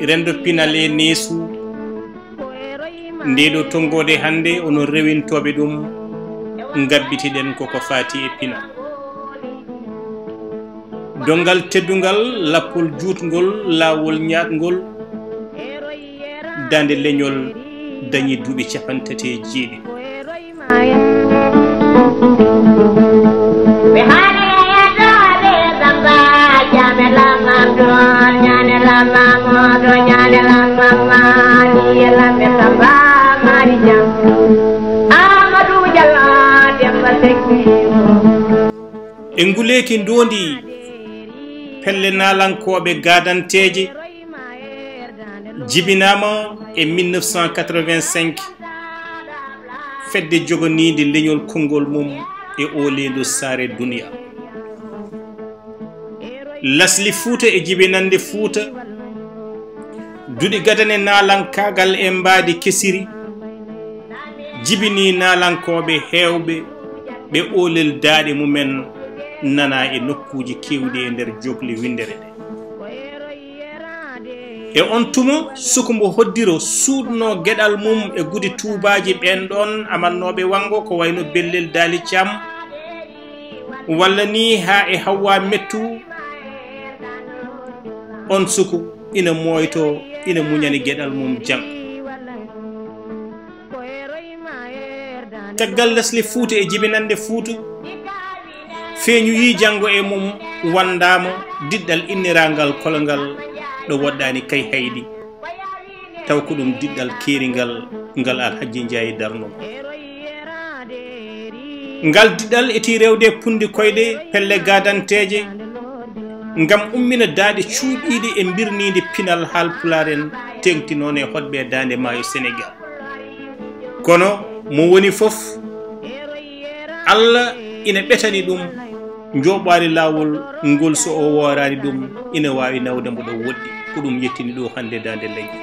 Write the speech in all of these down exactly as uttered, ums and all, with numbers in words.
Renndo pinal e neesu, ndee ɗoo tonngoode hannde, onon rewintooɓe ɗum, ngabbitiɗen ko ko faati e pinal. Donngal teddungal, lappol juutngol, laawol ñaaɗngol, Daande Leñol dañii duuɓi capanɗe tati e jeeɗiɗi. E nguleeki ndoondi, pelle naalankooɓe gaadanteeje jibinaama e mille neuf cent quatre-vingt-cinq, fedde joganiinde leñol konngol mum e ooleendu saare duniya. Lasli Fuuta e jibinannde Fuuta, duɗi gadane naalankaagal e mbaadi kesiri, jibinii naalankooɓe heewɓe, ɓe oolel daaɗe mumen nanaa e nokkuuji keewɗi e nder jookli winndere nde. E on tuma, suku mbo hoddiro suuɗnoo geɗal mum e gudi tuubaaji ɓeen ɗoon amannooɓe wanngo, ko wayno Bellel Daali Caam, walla nii haa e Hawwa Mettu, on suku ina mooytoo, ina muñani geɗal mum jam. Caggal Lasli Fuuta e jibinannde Fuuta, feeñoyii janngo e mum wanndaama diɗɗal inniraangal Kolongal ɗo woɗɗaani Kayhayɗi, taw ko ɗum diɗɗal keeringal ngal Alhajji Njaayi darnoo. Ngal diɗɗal etii rewde e punndi koyɗe pelle gaadanteeje ngam ummina daaɗe cuuɗiiɗe e mbirniinde pinal Haalpulaar en teeŋtinoonde e hoɗɓe e daande maayo Senegaal. Kono mo woni fof, Allah ina ɓetani ɗum njooɓaali laawol ngol, so o wooraani ɗum, ina waawi nawde mbo ɗo woɗɗi. Ko ɗum yettini ɗo hannde Daande Leñol.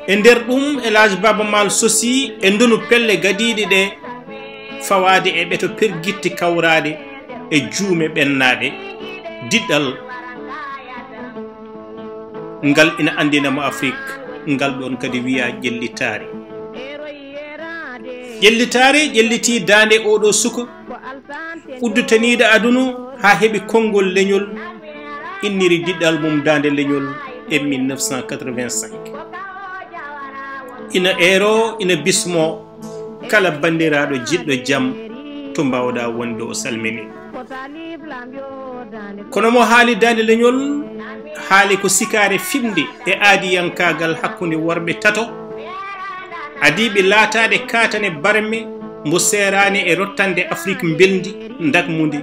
E nder ɗum, El Hadj Baaba Maal sosii e ndonu pelle gadiiɗe ɗe, fawaade e ɓeto pergitte kawraaɗe e juume ɓennaaɗe, diɗɗal ngal ina anndina mo Afrik, ngal ɗoon kadi wiyaa ƴellitaare. Ƴellitaare ƴellitii daande oɗo suka, udditaniiɗo aduna haa heɓi konngol leñol, inniri diɗɗal mum Daande Leñol e mille neuf cent quatre-vingt-cinq. Ina eero, ina bismo kala banndiraaɗo jiɗɗo jam to mbaawɗaa wonde, o salmini. Kono mo haali Daande Leñol, haali ko sikaare fiɓnde e aadiyankaagal hakkunde worɓe tato, adiiɓe laataade kaatane barme mbo seeraani e rottande Afrik mbelndi ndakmundi.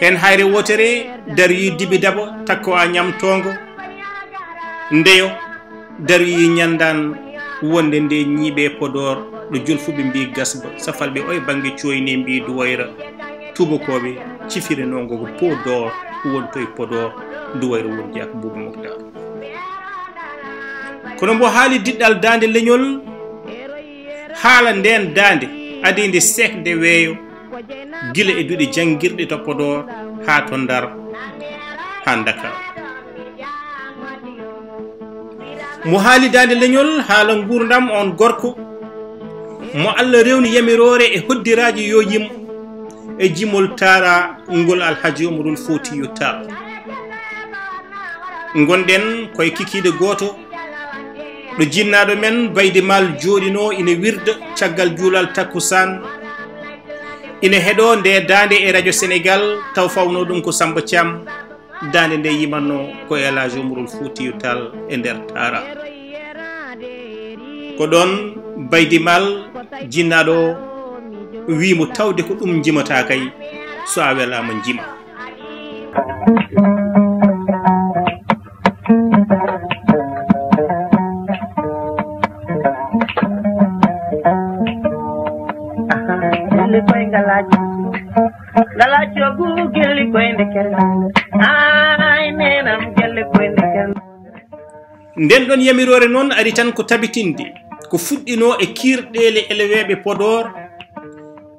Heen hayre wootere daroyi Dibi Dabo, takko a ñamtoongo, ndeyo, daroyi ñanndaan wonde nde ñiiɓe Podoor, ɗo Jolfuɓe mbiyi Gasba, Safalɓe oye bannge cooyni mbiyi Duwayra, Tuubakooɓe cifirinoongo ko Podoor wontoy Podoor, Duwayra woni Yaaka Buubu Muktaar. Kono mbo haali diɗɗal Daande Leñol, haala ndeen daande adiinde seekde weeyo, gila e duɗe janngirɗe to Podoor haa to Ndar, haa Ndakaaru. Mo haali Daande Leñol, haala nguurndam on gorko mo Allah rewni yamiroore e hoddiraaji yo yim e jimol taara ngol Alhaji Omarul Fotiyu Taal. Ngonɗen koye kikiiɗe gooto, ɗo jinnaaɗo men Baydi Maal jooɗinoo ina wirda caggal juulal takkusaan, ina heɗoo nde daande e rajo Senegaal, taw fawnoo ɗum ko Samba Thiam. Daande nde yimatnoo ko El Hadj Omarul Fotiyu Taal e nder taara. Ko ɗoon Baydi Maal jinnaaɗo o wii mo tawde ko ɗum njimataa kay, so a welaama njima. Gelli koye ngalaaji, ngalaaji o guu gelli koye nde kelle. Ay, nenam, gelli koye nde kelle. Nden ɗon yamiroore noon ari tan ko tabitinde ko fuɗɗinoo e kiirɗeele eleweeɓe Podoor,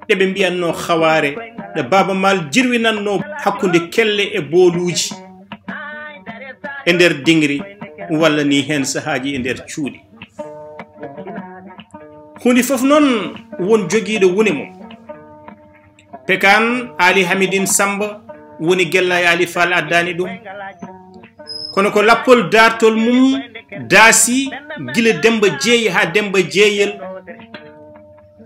ɗe ɓe mbiyatnoo Hawaare, ɗe Baaba Maal jirwinatnoo hakkunde kelle e booluuji. e nder dingri, walla ni heen sahaaji e nder cuuɗi. Huunde fof noon won jogiiɗo wune mum. Pekaan Aali Hamidin Sammba woni Gellaay Aali Faal addaani ɗum. Kono ko lappol daartol mum daasi gila Demmba Jeeyi haa Demmba Jeeyel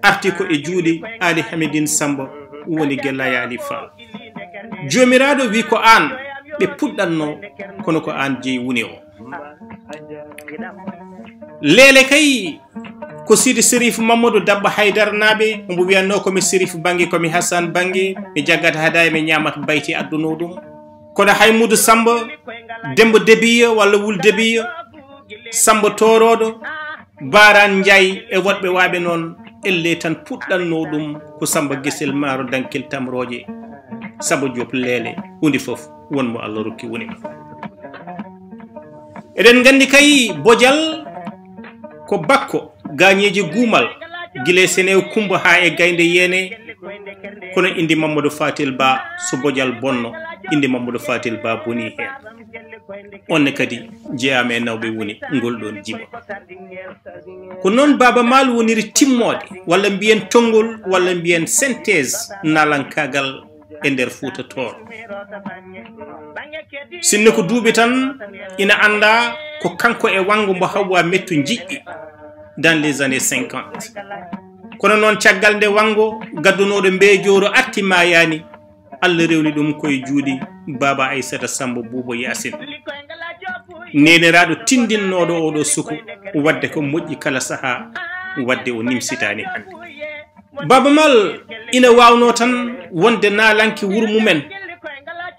arti ko e juuɗe Aali Hamidin Sammba woni Gellaay Aali Faal. Joomiraaɗo wi ko aan ɓe puɗɗatnoo, kono ko aan jeyi wune o. Leele kay ko Sidi Serif Mamadou Dabba Haydara naaɓe, omo wiyatnoo ko mi Serif Bannge, ko mi Hassan Bannge, mi jaggata hadaaya, mi ñaamata bayti addunoo ɗum. Kono Haymudu Sammba, Demmba Debiya walla Wul Debiya, Sammba Toorooɗo, Baaraan Njaay e woɗɓe waaɓe noon, ellee tan puɗɗatnoo ɗum ko Sammba Gesel Maaro Dankel Tamrooje, Sammba Joob Leele, huunde fof won mo Allah rokki woni. Eɗen nganndi kay Bojal ko Bakko, gaañeeji Guumal, gila e Seneew Kummba haa e Gaynde Yeene, kono innde Mammadu Fatil Ba, so Bojal bonno, innde Mammadu Fatil Ba bonii heen. On ne kadi jeyaama e nawɓe woni ngol ɗoon jimol. Ko noon Baaba Maal woniri timmoode, walla mbiyen tonngol, walla mbiyen synthèse naalankaagal e nder Fuuta Tooro. Sinno ko duuɓi tan ina anndaa ko kanko e Wanngo mbo Hawwa Mettu njiɗɗi dans les années cinquante. Kono noon caggal nde Wanngo gaddunooɗo Mbeejooro arti maayaani, Allah rewni ɗum ko e juuɗe Baaba Aysata Sammba Buuba Yaasin, neeniraaɗo tindinnooɗo ooɗo suku, waɗde ko moƴƴi kala sahaa, waɗde o nimsitaani hannde. Baaba Maal ina waawnoo tan wonde naalanke wuro mumen,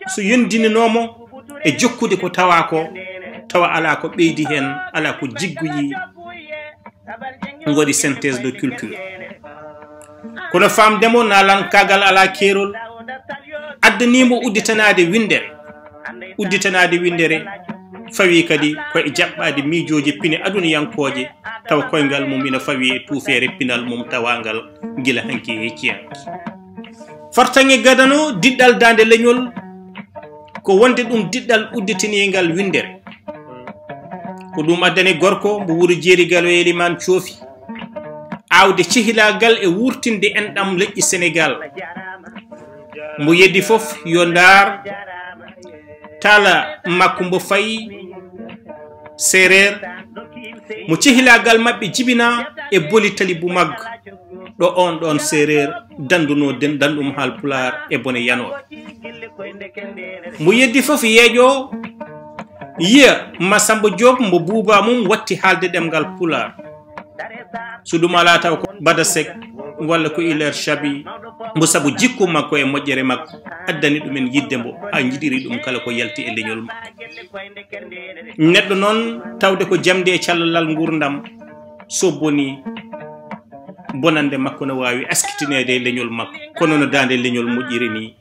so yondininoo mo e jokkude ko tawaa ko, tawa alaa ko ɓeydi heen, alaa ko jiggoyi, waɗi synthèse de culture. Kono faamde mo, naalankaagal alaa keerol, addanii mo udditanaade winndere. Udditanaade winndere fawii kadi ko e jaɓɓaade miijooji pine aduniyankooje, tawa koyngal mum ina fawii e tuufeere pinal mum tawaangal gila hanki e hecci hanki. Fartaŋŋe gadano diɗɗal daande leñol ko wonde ɗum diɗɗal udditiniingal winndere. Ko ɗum addani gorko mbo wuro Jeeri Galo e Elimaan Coofi aawde cehilaagal e wuurtinde enɗam leƴƴi Senegaal. Mbo yeddi fof yo ndaar tala makko mbo fayi seereer, mo cehilaagal maɓɓe jibinaa e boli tali bu mag, ɗo oon ɗoon seereer danndunoo den-, danndum Haal Pulaar e bone yanooɓe. Mbo yeddi fof yeeƴoo yiya Masamba Joob mbo buubaa mum watti haalde ɗemngal Pulaar. So ɗum alaa taw ko Bada Sek walla ko Hilaire Chabi, mbo sabu jikku makko e moƴƴere makko addani ɗumen yiɗde mbo haa njiɗiri ɗum kala ko yalti e leñol makko. Neɗɗo noon tawde ko jamdi e callalal nguurndam, so bonii, bonannde makko no waawi askitineede e leñol makko, kono no daande leñol moƴƴiri nii,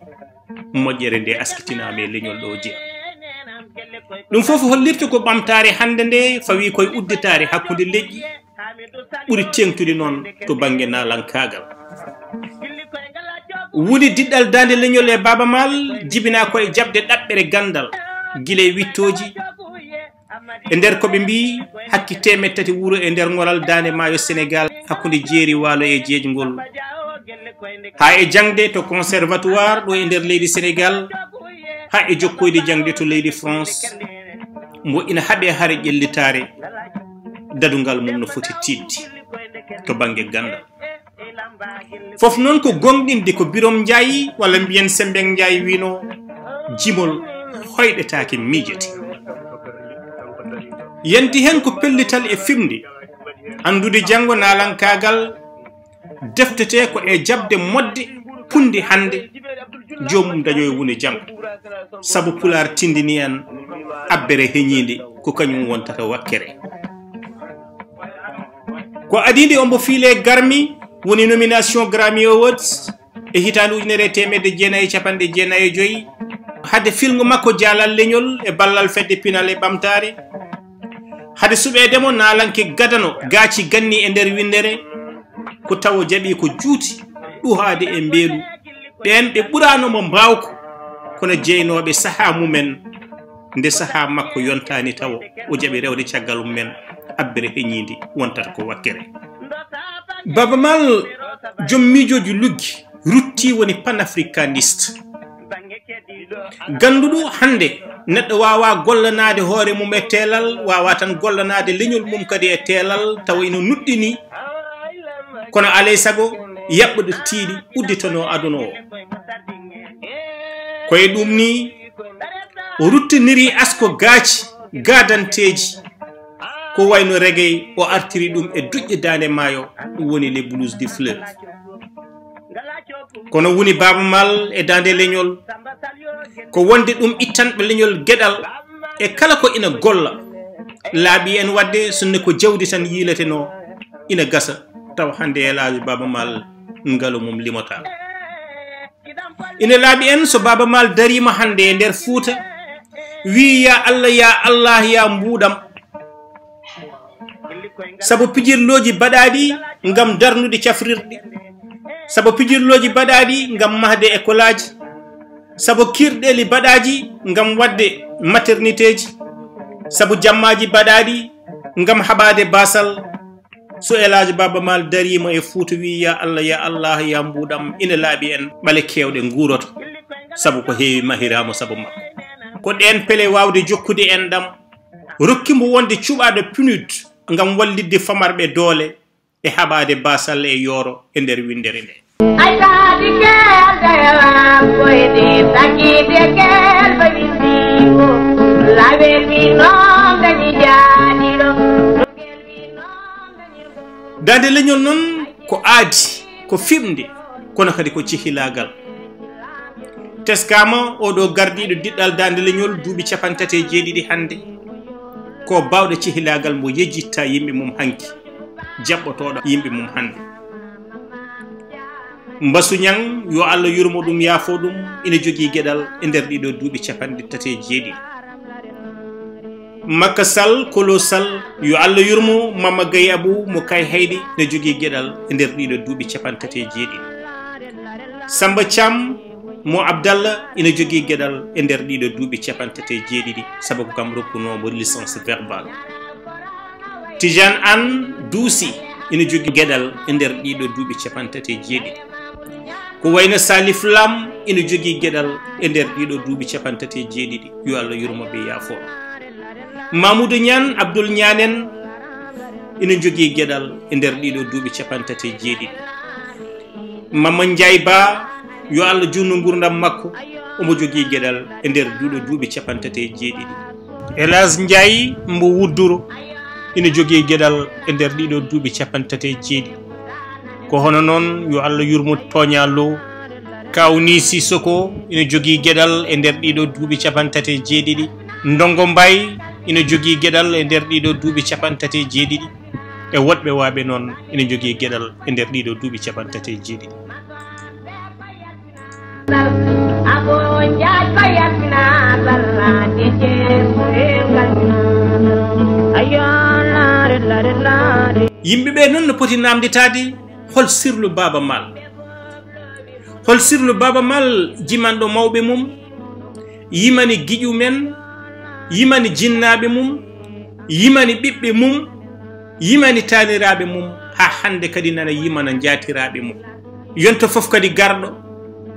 moƴƴere nde askitinaama e leñol ɗo jeyaa. Ɗum fof hollirta ko ɓamtaare hannde nde fawii koye udditaare hakkunde leƴƴi, ɓuri teeŋtude noon to bannge naalankaagal. Woni diɗɗal daande leñol e Baaba Maal jibinaa ko e jaɓde ɗaɓɓere ganndal, gila e wiɗtooji, e nder ko ɓe mbiyi, hakke teemeɗɗe tati wuro e nder ŋoral daande maayo Senegaal, hakkunde jeeri waalo e jeejngol. Haa e jaŋde to conservatoire ɗo e nder leydi Senegaal, haa e jokkoyde jaŋde to leydi France. Mbo ina haɓe hare ƴellitaare, dadungal mum no foti tiiɗde to bannge ganndal. Fof noon ko goongɗinde ko Birom Njaay walla mbiyen Semmbe Njaay wiynoo, jimol hoyɗetaake miijete. Yanti heen ko pellital e firnde, anndude janngo naalankaagal deftetee ko e jaɓde moƴƴe punndi hannde, joomum dañoo e wune janngo. Sabu Pulaar tinndini en abbere heñiinde ko kañum wontata wakkere. Ko adii nde omo fiilee Garmi, woni nomination Grammy Awards, e hitaande ujunere e teemedde jeenayi e cappanɗe jeenayi e joy, hade filngo makko Jaalal Leñol e ballal Fedde Pinal e Ɓamtaare. Hade suɓeede mo, naalanke gadano gaaci ganni e nder winndere, ko tawo jaɓi ko juuti ɗuhaade e mbeelu ɓeen ɓe ɓuraano mo mbaawka, kono jeynooɓe sahaa mumen, Nde sahaa makko yontaani tawo, o jaɓi rewde caggal mum en, abbere heñiindi wontata ko wakkere. Baaba Maal, joom miijooji luggi, rutti woni panafricaniste. Gannduɗo hannde neɗɗo waawaa gollanaade hoore mum e teelal, waawaa tan gollanaade leñol mum kadi e teelal, tawa ina nuɗɗini. Kono alay sago yaɓɓude tiiɗi udditanoo aduna o. Ko e ɗum ni o ruttiniri asko gaaci gaadanteeji, ko wayno reggae, o artiri ɗum e duƴƴe daande maayo, ɗum woni les blues du fleuve. Kono woni Baaba Maal e daande leñol, ko wonde ɗum ittanɓe leñol geɗal e kala ko ina golla. Laaɓi en waɗde so ne ko jawdi tan yiiletenoo, ina gasa taw hannde El Hadj Baaba Maal ngalu mum limotaama. Ina laaɓi en so Baaba Maal dariima hannde e nder Fuuta, wii, "Ya Allah, ya Allah, ya mbuuɗam." Sabu pijirlooji baɗaaɗi ngam darnude cafrirɗi, sabu pijirlooji baɗaaɗi ngam mahde ekolaaji, sabu kiirɗeeli baɗaaji ngam waɗde maternitéeji, sabu jammaaji baɗaaɗi ngam haɓaade baasal. So El Hadj Baaba Maal dariima e Fuuta, wii, "Ya Allah, ya Allah, ya mbuuɗam," ina laaɓi en ɓale keewɗe nguuroto, sabu ko heewi mahiraama sabu makko. Ko ɗeen pele waawde jokkude enɗam, rokki mbo wonde cuɓaaɗo PNUD ngam wallitde famarɓe doole e haɓaade baasal e yooro e nder winndere nde. Daande leñol noon ko aadi, ko fiɓnde, kono kadi ko cehilaagal. Teskaama oɗo gardiiɗo diɗɗal daande leñol duuɓi capanɗe tati e jeeɗiɗi hannde, ko baawɗo cehilaagal mbo yejjitta yimɓe mum hanki, jaɓɓotooɗo yimɓe mum hannde. Mbasu Ñaŋ, yo Allah yurmo ɗum, yaafo ɗum, ina jogii geɗal e nder ɗiɗo duuɓi capanɗe tati e jeeɗiɗi. Makka Sall, Kolo Sall, yo Allah yurmo, Mama Gaye Abou mo Kay Hayɗi, ina jogii geɗal e nder ɗiɗo duuɓi capanɗe tati e jeeɗiɗi. Samba Thiam mo Abdallah ina jogii geɗal e nder ɗiɗo duuɓi capanɗe tati e jeeɗiɗi, sabu ko kam rokkunoo mo licence verbale. Tijane Anne Duusi ina jogii geɗal e nder ɗiɗo duuɓi capanɗe tati e jeeɗiɗi. Ko wayno Salif Lam ina jogii geɗal e nder ɗiɗo duuɓi capanɗe tati e jeeɗiɗi, yo Allah yurmo ɓe, yaafo. Mamoudou Niane, Abdoul Niane en ina jogii geɗal e nder ɗiɗo duuɓi capanɗe tati e jeeɗiɗi. Mama Ndiaye Ba, yo Allah juutnu nguurndam makko, omo jogii geɗal e nder ɗiɗo duuɓi capanɗe tati e jeeɗiɗi. Elas Ndiaye mbo Wudduro ina jogii geɗal e nder ɗiɗo duuɓi capanɗe tati e jeeɗiɗi. Ko hono noon, yo Allah yurmo Tooña Lo, Kawni Sissoko ina jogii geɗal e nder ɗiɗo duuɓi capanɗe tati e jeeɗiɗi. Ndongo Mbaye ina jogii geɗal e nder ɗiɗo duuɓi capanɗe tati e jeeɗiɗi. E woɗɓe waaɓe noon ina jogii geɗal e nder ɗiɗo duuɓi capanɗe tati e jeeɗiɗi. Yimɓe ɓe noon no poti naamnditaade, hol sirlu Baaba Maal? Hol sirlu Baaba Maal? Jimanɗo mawɓe mum, yimani giƴu men, yimani jinnaaɓe mum, yimani ɓiɓɓe mum, yimani taaniraaɓe mum, haa hannde kadi nana yimana njaatiraaɓe mum. Yonto fof kadi garɗo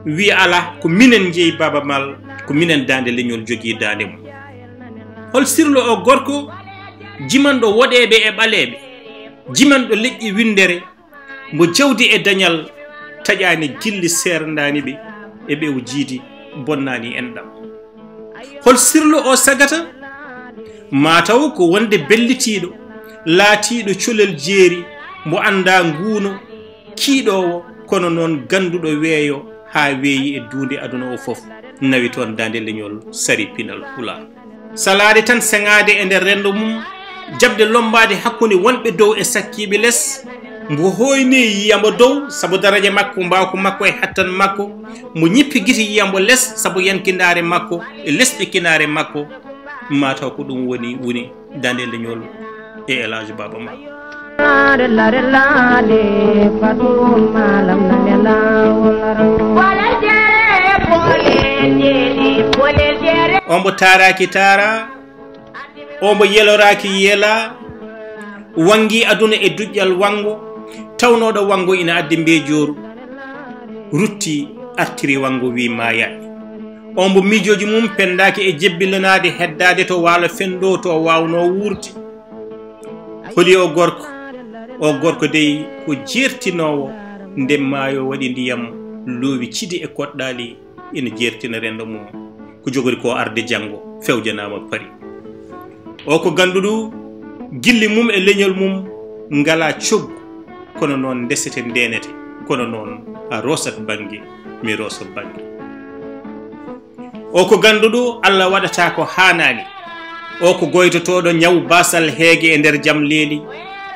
wiya, "Alaa, ko minen njeyi Baaba Maal, ko minen daande leñol jogii daande mum." Hol sirlu o gorko jimanɗo woɗeeɓe e ɓaleeɓe, jimanɗo leƴƴi winndere, mbo jawdi e dañal taƴaani gilli seerndaani ɓe e ɓew jiidi bonnaani enɗam? Hol sirlu o sagata? Mataw ko wonde bellitiiɗo, laatiiɗo colel jeeri, mbo anndaa nguuno, kiiɗoowo, kono noon gannduɗo weeyo haa weeyi e duunde aduna o fof, nawi toon daande leñol, sari pinal Pulaar. Salaade tan seŋaade e nder renndo mum, jaɓde lommbaade hakkunde wonɓe dow e sakkiiɓe les, mbo hooyni yiyambo dow, sabu daraja makko, mbaawka makko e hattan makko, mbo ñippi gite yiyambo les, sabu yankindaare makko e lesɗikinaare makko, mataw ko ɗum woni, woni daande leñol e El Hadj Baaba Maal. Ombo taaraaki taara, ombo yeloraaki yela, wangi aduna e duƴƴal wango, tawnooɗo wango ina addi mbeejooru, rutti artiri wango wi maayaani. Ombo miijooji mum penndaaki e jebbilanaade heddaade to waalo fenndo to o waawnoo wuurde. Holi o gorko? O gorko dey ko jeertinoowo, nde maayo waɗi ndiyam, loowi cidi e koɗɗaali, ina jeertina renndo mum. Ko jogori ko arde janngo, fewjanaama pari. O ko ganduɗo gilli mum e leñol mum ngala coggu, kono noon ndesete ndenete, kono noon a rosat bannge, mi rosa bannge. O ko ganduɗo Allah waɗata ko haanaani. O ko goytotooɗo ñaw baasal heege e nder jam leeli.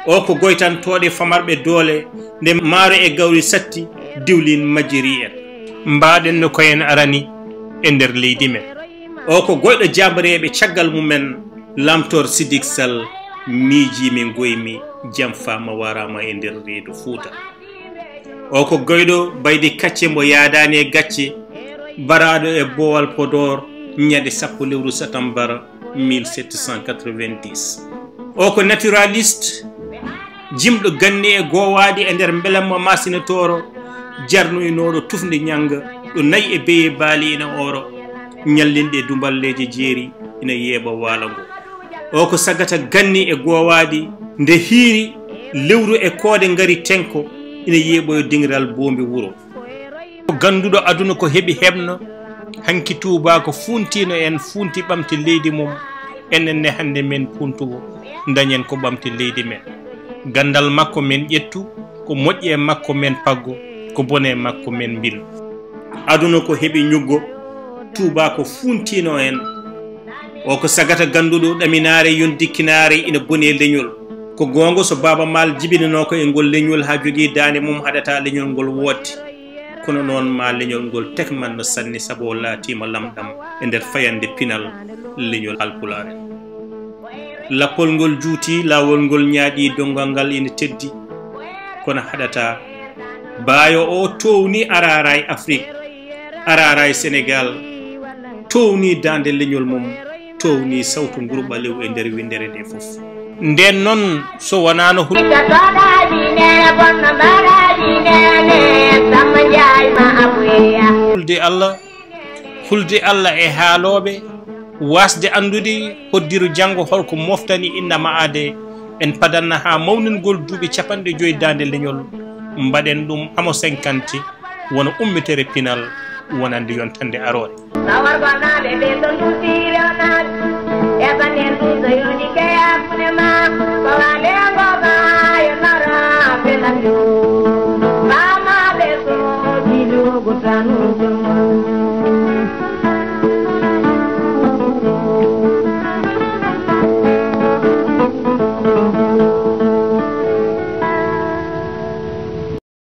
O ko goytantooɗe famarɓe doole nde maaro e gawri satti, diwlin majjiri en. Mbaɗen no ko en arani e nder leydi men. O ko goyɗo jaambareeɓe caggal mumen, Lamtoor Sidik Sal, miijiimi ngoymi, jam faama waraama e nder reedu Fuuta. O ko goyɗo baydi kacce mbo yaadaani e gacce, baraaɗo e boowal Podoor ñande sappo lewru satambara mille sept cent quatre-vingt-dix. O ko naturaliste, jimɗo ganni e goowaɗi e nder mbelamma Masina Tooro, jarnoynooɗo tufnde ñannga ɗo nayi e beye baali ina ooro, ñallinɗe dumballeeje jeeri ina yeeɓa waalo ngo. O ko sagata ganni e goowaɗi, nde hiiri lewru e koode ngari tenko, ina yeeɓoyo dingiral boombi wuro. Ko ganduɗo aduna ko heɓi heɓno, hanki tuubaako fuuntino en, fuunti ɓamti leydi mum, enen ne hannde men puuntugo, dañen ko ɓamti leydi men. Gandal makko men ƴettu, ko moƴƴi e makko men paggo, ko bone e makko men mbilu. Aduna ko heɓi ñuggo, tuubaako fuuntino en. O ko sagata ganduɗo ɗaminaare yon dikkinaare ina boni e leñol. Ko goonga so Baaba Maal jibinanoo ko e ngol leñol haa jogii daande mum haɗata leñol ngol woodde. Kono noon ma leñol ngol tekman no sanni sabu o laatiima lamɗam e nder fayannde pinal leñol Haalpulaar en. Lappol ngol juuti, laawol ngol ñaaɗi, donngal ngal ina teddi. Kono haɗata baayo o towni araaraay Afrik, araaraay Senegaal, towni daande leñol mum, towni sawtu nguru ɓalew e nder winndere nde fof. Ndeen noon, so wonaano hul- hulde Allah, hulde Allah e haalooɓe, waasde anndude hoddiru janngo holko moftani inna ma'ade, en padanna haa mawningol duuɓi capanɗe joy daande leñol, mbaɗen ɗum amo cinquante, wona ummitere pinal wonande yontande aroore.